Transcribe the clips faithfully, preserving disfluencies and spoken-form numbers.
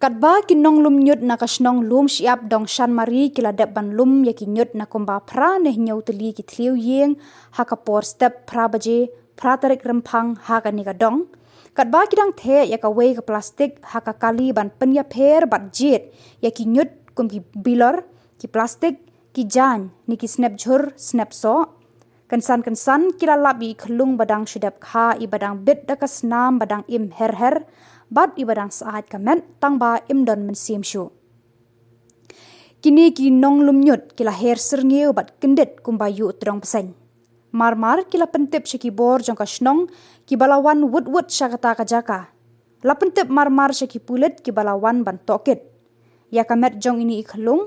Katba ki nonglum ñiut na ka shnong Lumshyiap Dongshan Mari ki la dep ban lum ïa ki ñiut na kumba phra ne hynñiew tylli ki thliew ïing ha ka por step phra baje, phra tarik Rymphang ha kane ka dong. Katba ki dang theh ïa kawei ka plastik ha ka kali ban pynïapher bad jied ïa ki ñiut kum ki bilor, ki plastik, ki jaiñ ne ki snep jhur, snep soh. Kynsan kynsan ki la lap ïa i khyllung ba dang shu dep kha, i ba dang bit da ka snam ba dang im her her bad i ba dang syaid ka met tang ba im don mynsiem shuh. Kine ki nonglum ñiut ki la her syrngiew bad kyndit kumba ïuh tdong bseiñ. Mar mar ki la pyntip sha ki bor jong ka shnong ki ba la wan wut wut sha kata ka jaka. La pyntip mar mar sha ki pulit ki ba la wan ban tohkit. Ïa ka met jong ine i khyllung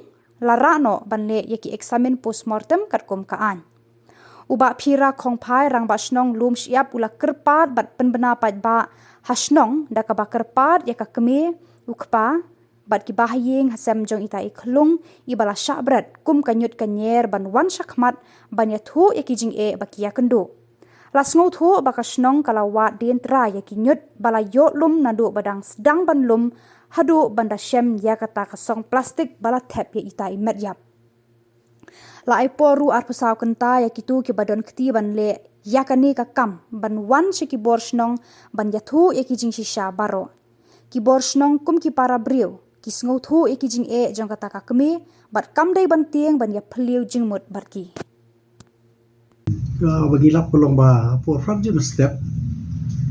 la rah noh ban leh ïa ki eksamin postmortem katkum ka aiñ. U Bah Phira Khongphai, Rangbah Shnong Lumshyiap, u la kyrpad bad pynbna paidbah ha shnong da kaba kyrpad ïa ka kmie, u kpa bad ki bahaïing ha sem jong ita i khyllung i ba la shah bret kum ka ñiut ka ñier ban wan sha khmat ban ïathuh ïa ki jingeh ba ki ïakynduh. La sngewthuh ba ka shnong ka la wad dien trai ïa ki ñiut ba la ïoh lum naduh ba dang sdang ban lum haduh ban da shem ïa kata ka song plastik ba la thep ïa ita i met ïap. La ai por ruh arphew saw kynta ïa kito ki ba don kti ban leh ïa kane ka kam ban wan sha ki bor shnong ban ïathuh ïa ki jingshisha baroh. Ki bor shnong kum ki para briew ki sngewthuh ïa ki jingeh jong kata ka kmie bad kam dei ban tieng ban ïaphylliew jingmut bad ki. Ka ba ngi lap ka long ba por phra baje mynstep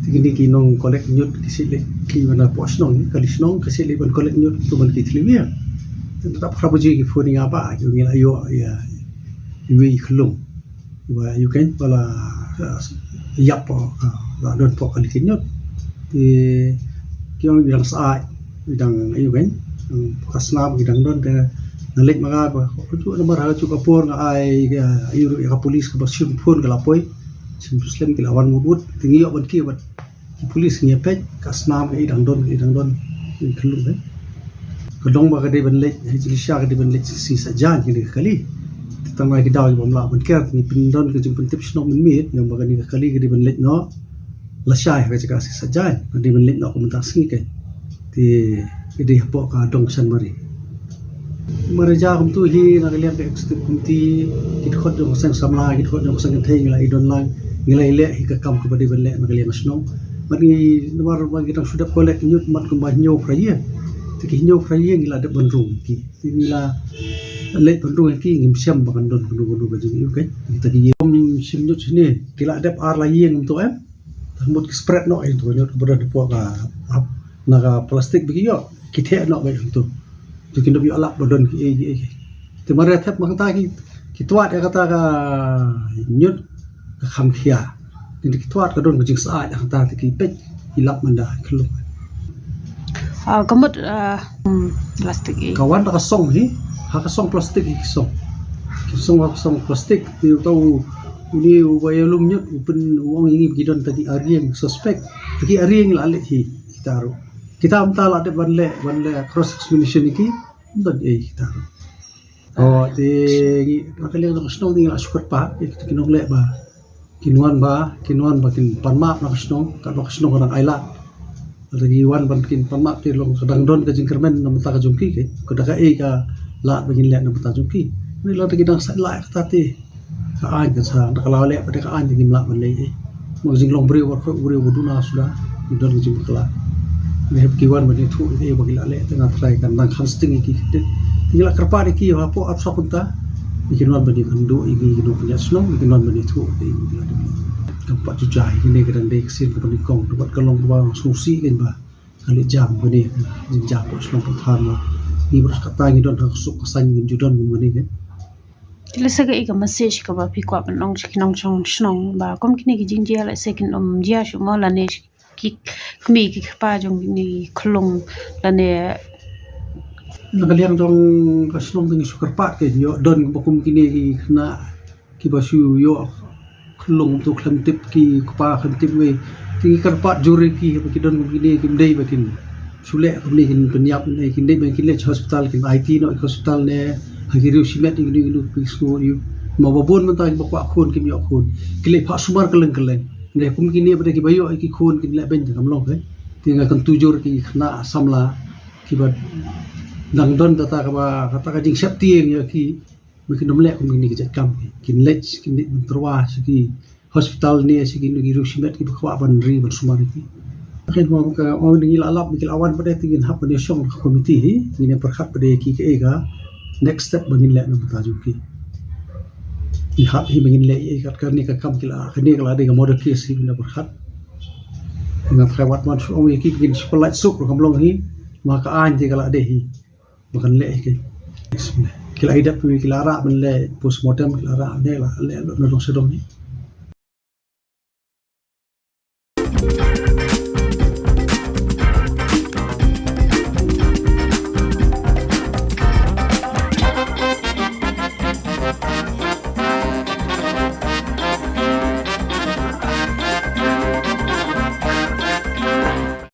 te kine ki nong collect ñiut ki shu leit, ki wan hapoh shnong, kali shnong ki shu leit ban collect ñiut to ban ki thliew ïing. Te tap phra baje ki phone ïa nga ba ki ngi la ïoh ïa iwei i khyllung ba ïoh kein ba la, ah, ïap, ah, la don hapoh kali ki ñiut. Te ki ong i dang syaid, i dang ïoh kein, um, ka snam i dang don. Te nga leit ma nga ba ka juh namar ha ka juh ka por nga ai, ah, ïa ka pulit kaba shim phone ka la poi. Shim slem ki la wan wut wut. Te ngi ïoh ban kiew bad ki pulit, ngi ïa peit ka snam ka i dang don, i dang don i khyllung. Ka dong ba ka dei ban leit ha jingshisha ka dei ban leit shi saitjaiñ kane ka kali. Te tang ba ki daw ki bym lah ban ker, ngi pyndon ka jingpyntip shnong mynmiet ïa ba kane ka kali ka dei ban leit noh lashai ha ka jaka shi saitjaiñ, ka dei ban leit noh ka mynta sngi kein. Te ka dei hapoh ka dong Shan Mari. Mar ja kumtu hi na ka liang ka executive committee, ki dkhot jong ka seng samla, ki dkhot jong ka seng kynthei ngi la ïa don lang, ngi la ïa leh hi ka kam kaba dei ban leh na ka liang ka shnong. Bad ngi namar ba ngi dang shu dep collect ñiut mat kumba hynñiew phra ïing. Te ki hynñiew phra ïing ngi la dep ban rung ïa ki. Te ngi la leit ban rung ïa ki, ngim shem ba kan don kano kano ka jingïoh kein. Kita ki ïing shim ñiut shane ki la dep ar lai ïing kumtu em. Te mut ki spread noh ïa to ñiut kaba don hapoh ka, hap, na ka plastik ba ki ïoh, ki theh noh ba ïa to. To kin ïoh lap ba don ki ei ki ei. Te mar ïa thep ma kata ki, ki twad ïa kata ka ñiut ka kham khia. Kin ki twad ka don ka jingsyaid ïa kata te ki peit ki lap manda khlung. Ah, ka mut, ah, hmm, plastik i. Ka wan da ka song hi, ha ka song plastik hi ki song. Ki song ha ka song plastik, te u tau u ni u ba ïalum ñiut, u pyn u ong ïa ngi ba ki don ta ki ar ïing suspect. Ta ki ar ïing la leh hi, kita ruh. Kita mynta la dep ban leh, ban leh cross examination ïa ki, don ei kita ruh. Oh, te ngi, na ka liang jong ka shnong te ngi la shu kyrpad ïa kita ki nongleh ba kin wan ba, kin wan ba kin pan map na ka shnong, katba ka shnong ka dang ailad. Lada ki wan ban kin pan map te long ka dang don ka jingkyrmen na bynta ka jong ki, ke, ka da kaei ka lad ba kin leh na bynta jong ki. Hynrei lada ki dang sait lad kata te ka aiñ kan sa, da ka la leh pat ka aiñ te kim lah ban leh ei. Mo ka jinglong briew baroh, briew ba duna suda, ki don ka jingpakla. Ngi hap ki wan ban ïathuh ïa kaei ba ki la leh, te nga trai kan dang kham sting ïa ki. Te ngi la kyrpad ïa ki hapoh arphew saw kynta. Kin wan ban ïakynduh ïa ki, ki nongpynïaid shnong, kin wan ban ïathuh ïa ki, kin wan ban ïathuh. Kam pat ju jai, kine ki dang dei ka sien kaba nyngkong, te bad ka long kaba sngewsih kein ba ka leit jam kane, jingjia hapoh shnong hapoh thaiñ. Ngi baroh kata ngi don ha ka suk ka saiñ, ngim ju don kum kane kein. Te lehse kaei ka message kaba phi kwah ban ong sha ki nongshong shnong ba kum kine ki jingjia lehse kin ym jia shuh mo lane ki kmie ki kpa jong kine ki khyllung lane. Na ka liang jong ka shnong te ngi shu kyrpad kein, ïoh don ba kum kine ki khynnah kiba shu ïoh khyllung to khlem tip ki kpa khlem tip wei. Te ngi kyrpad jur ïa ki ba ki don kum kine kim dei ba kin shu leh kumne, kin pynïap ne kin dei ba kin leit hospital, kin aiti noh hospital ne ha ki riew shimet ïa kine kine ki sngew ïa. Ma ba bun mynta kiba kwah khun kim ïoh khun. Ki leit phah sumar kylleng kylleng. Ne kum kine ba dei kiba ïoh ïa ki khun kin leh beiñ te kam long kein. Te nga kyntu jur ki khynnah samla kiba dang don kata kaba, kata ka jingsheptieng ïa ki, ba kin ym leh kum kine ki jait kam. Kin leit, kin leit ban tyrwa sha ki hospital ne sha ki, ki riewshimet kiba kwah ban ri ban sumar ïa ki. Hynrei ma ka, ma ngi la lap, ngi la wan pat de, te ngin hap ban ïashong ka komiti hi, ngin ïa pyrkhat pat de ki kaei ka next step ba ngin leh na bynta jong ki. Ngi hap hi ba ngin leh ïa kat kane ka kam ki la, kane ka la dei ka murder case hi, ngin ïa pyrkhat. Nga tharai wat man shu ong ïa ki, ngin shu pynlait suk ruh kam long hi, ma ka aiñ te ka la dei hi ba kan leh hi. Ki la ïadep, ki la rah ban leh postmortem, ki la rah ne, la leh na dong sha dong hi.